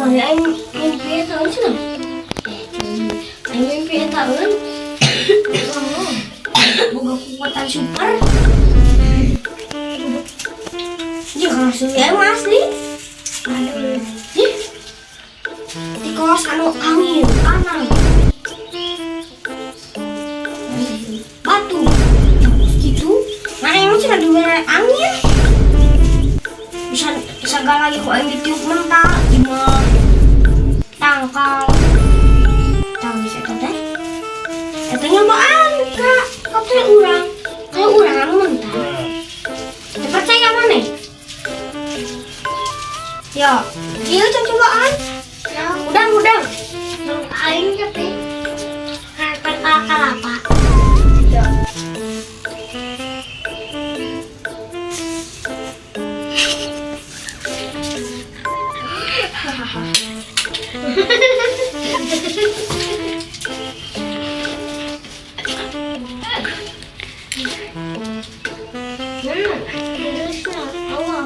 Kamari aing mimpi eta euy cenah. Aing mimpi eta euy. Boga kekuatan super. Ya kalau aing mah asli. Aduh. Ih. Di kos anu angin, tanah. Batu. Gitu. Nah, ini cenah dibere angin. Bisa segala lagi ku aing ditiup mentah, di tangkal. Tahu bisa eta teh? Eta nyobaan ka teh urang. Kayak urang anu mentah. Teu percaya maneh? Ya, ieu can cobaan. Udang, udang. Aing tapi karena kelapa. Ya. Nah, terusnya Allah.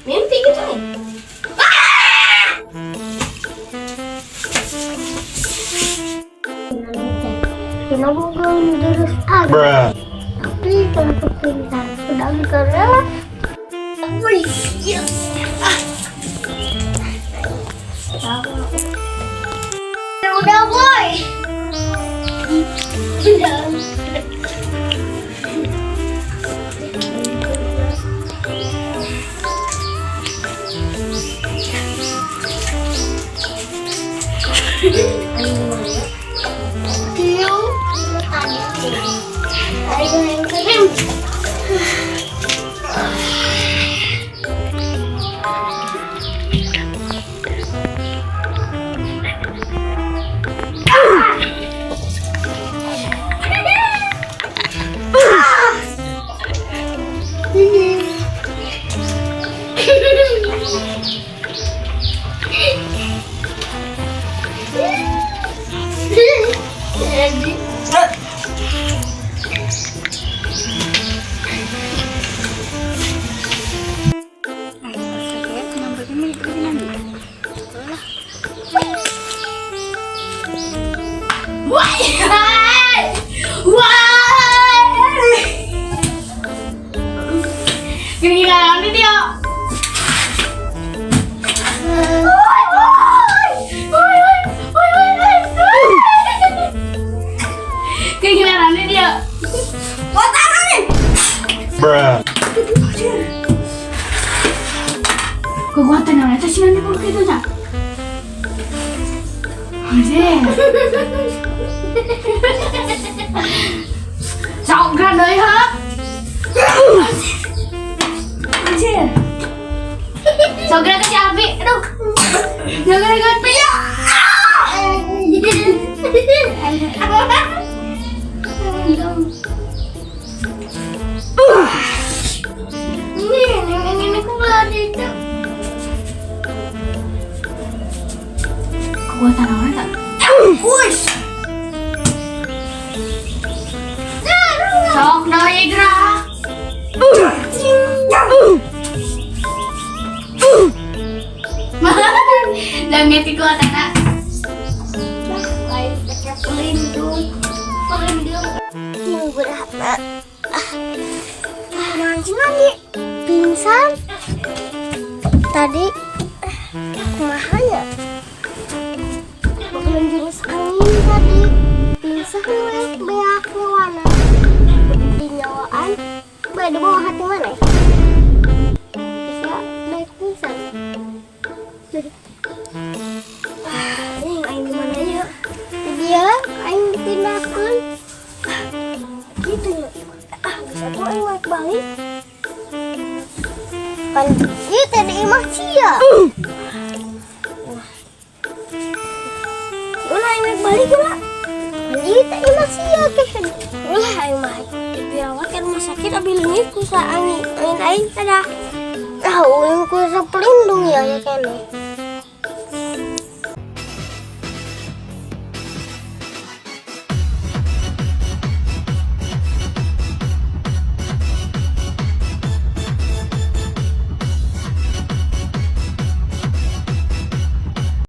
Mimpi gitu nih. Ah! Kena boga terus ada. Bruh. Tapi kalau pintar udah gerak. Wih, yes. Udah, boy. Udah. Kiu, tadi. Ayo yang keren. Wah! Wah! Gini-gini nih dia. Woi, woi, woi, woi, woi, woi. Gini-gini dia. Wah, tangan. Bruh. Kekuatan yang itu sih nanti begitu nya. Anjir. Sok geura deui ha. Anjir. Sok geura ke si Alfi. Aduh. Sok geura ke Alfi. Ini aku belajar itu. Kekuatan apa tak? Wush. Sok deui gerak. Dan ngerti kekuatan tak? Lain pakai pelindung, pelindung. Tunggu berapa? Nanti nanti pingsan. Tadi kumaha ya? Bukan jurus angin tadi. Pingsan we beak nyawana. Di nyawaan bade bawa hati mana? Bisa naik pingsan. Ah, ini aing di mana ya? Dia aing ditindahkeun. Gitu ya. Ah, bisa tuh aing naik balik. Kan ieu teh di imah sia. Ulah aing naik balik lah. Kan ieu teh imah sia teh. Ulah aing mah dirawat ke rumah sakit abi leungit ku sa angin angin aing ada. Ah, uing ku sa pelindung ya ya kene.